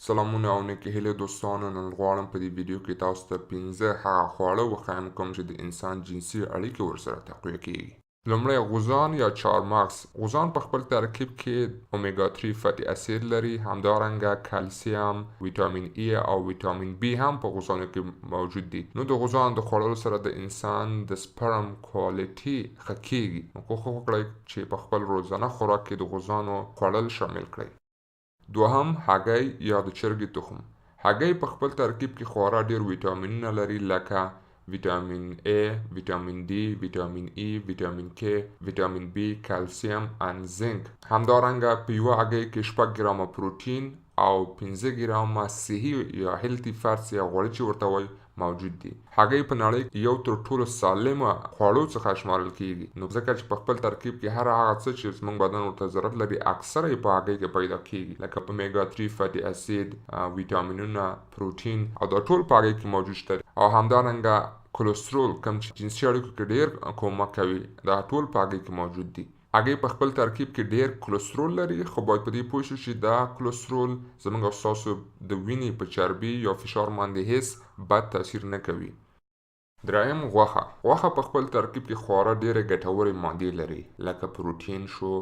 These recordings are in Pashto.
سلامونه او نیکې هیلې دوستانو، نن غواړم په دې ویډیو کې تاسو ته 5 هغه خواړه وښایم کوم چې د انسان جنسي اړیکې ورسره تقویه کیږي. لومړی غوزان یا چارمغز. غوزان په خپل ترکیب کې اومیګا 3 fatty acid لري، همدارنګه کلسیم، ویټامین ای او ویټامین بي هم په غوزانو کې موجود دي. نو د غوزان د خوړلو سره د انسان د sperm quality ښه کیږي. نو کوښښ وکړئ چې په خپل روزانه خوراک کې د غوزانو خوړل شامل کړئ. دوهم هګۍ یا د چرګې تخم. هګۍ په خپل ترکیب کې خورا ډیر ویټامینونه لري لکه ویټامین A، ویټامین D، ویټامین E، ویټامین K، ویټامین B، کلسیم and zinc. همدارنګه په یوه هګۍ کې 6 ګرامه پروټین او 5 ګرامه صحي یا healthy fats یا غوړي چې ورته وایي موجود دي. هګۍ په نړۍ کې یو تر ټولو سالمه خواړو څخه شمارل کیږي، نو ځکه چې په خپل ترکیب کې هر هغه څه چې زموږ بدن ورته ضرورت لري اکثره یې په هګۍ کې پیدا کیږي، لکه اومیګا 3 fatty acid، ویټامینونه، پروټین او دا ټول په هګۍ کې موجود شته. او همدارنګه کولسترول کوم چې جنسي اړیکو کې ډیر کومک کوي دا ټول په هګۍ کې موجود دي. هګۍ په خپل ترکیب کې ډیر کولسترول لري، خو باید په دې پوه شو چې دا کولسترول زموږ او ستاسو د وینې په چربي یا فشار باندې هیڅ بد تاثیر نه کوي. دریم غوښه. غوښه په خپل ترکیب کې خورا ډیرې ګټورې مادې لري لکه پروټین شو،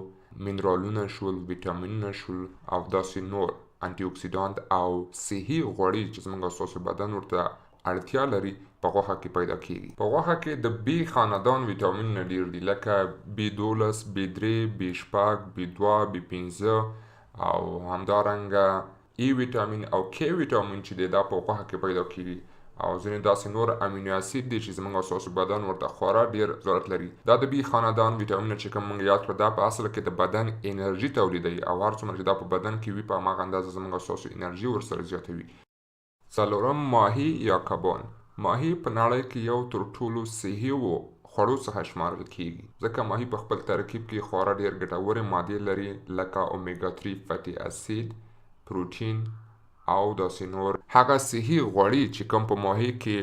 منرالونه شول، ویټامینونه شول او داسې نور انټي اکسیډانت او صحي غوړي چې زموږ او ستاسو بدن ورته اړتیا لري په غوښه کې پیدا کیږي. په غوښه کې د بي خاندان ویټامینونه ډیر دي لکه بي 12، بي 3، بي 6، بي 2، بي 5 او همدارنګه ای ویټامین او کی ویټامین چې دی دا په غوښه کې پیدا کیږي او ځینې داسې نور amino acid دي چې زموږ او ستاسو بدن ورته خورا ډیر ضرورت لري. دا د بي خاندان ویټامینونه چې کوم موږ یاد کړه دا په اصل کې د بدن انرژي تولیدوي او هر څومره چې دا په بدن کې وي په هماغه اندازه زموږ او ستاسو انرژي ورسره زیاتوي. څلورم ماهي یا کبان. ماهي په نړۍ کې یو تر ټولو صحي و خوړو څخه شمارل کیږي، ځکه ماهي په خپل ترکیب کې خورا ډیر ګټورې مادې لري لکه اومیګا 3 fatty acid، پروټین او داسې نور. هغه صحي غوړي چې کوم په ماهي کې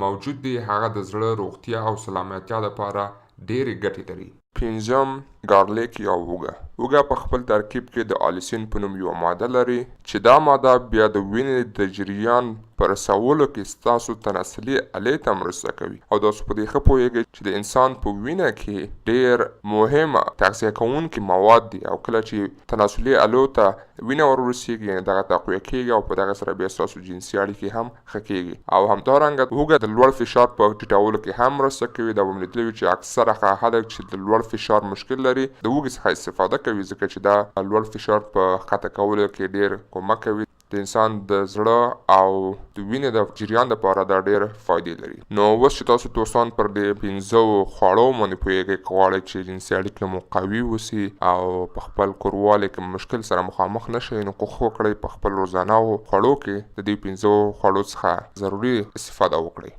موجود دي هغه د زړه روغتیا او سلامتیا لپاره ډیرې ګټې لري. پنځم garlic یا هوږه. هوږه په خپل ترکیب کې د allicin په نوم یوه ماده لري چې دا ماده بیا د وینې د جریان په رسولو کې ستاسو تناسلي الې ته مرسته کوي او تاسو په دې ښه پوهیږئ چې د انسان په وینه کې ډیر مهمه تغذیه کوونکي مواد دي او کله چې تناسلي الو ته وینه ور ورسیږي یعنې دغه تقویه کیږي او په دغه سره بیا ستاسو جنسي اړیکې هم ښه کیږي. او همدارنګه هوږه د لوړ فشار په ټیټولو کې هم مرسته کوي. دا به مو لیدلي وي چې اکثره هغه خلک چې د لوړ فشار مشکل لري د هوږې څخه استفاده کوي، ځکه چې دا لوړ فشار په ښکته کولو کې ډیر کومک کوي. د انسان د زړه او د وینې د جریان لپاره دا ډیر فایدې لري. نو اوس چې تاسو دوستان پر دې 5 خواړو باندې پوهیږئ، که غواړئ چې جنسي اړیکې مو قوي اوسي او په خپل کوروالي کې مشکل سره مخامخ نه شئ، نو کوښښ وکړئ په خپل روزانه خوړو کې د دې 5 خوړو څخه ضروري استفاده وکړئ.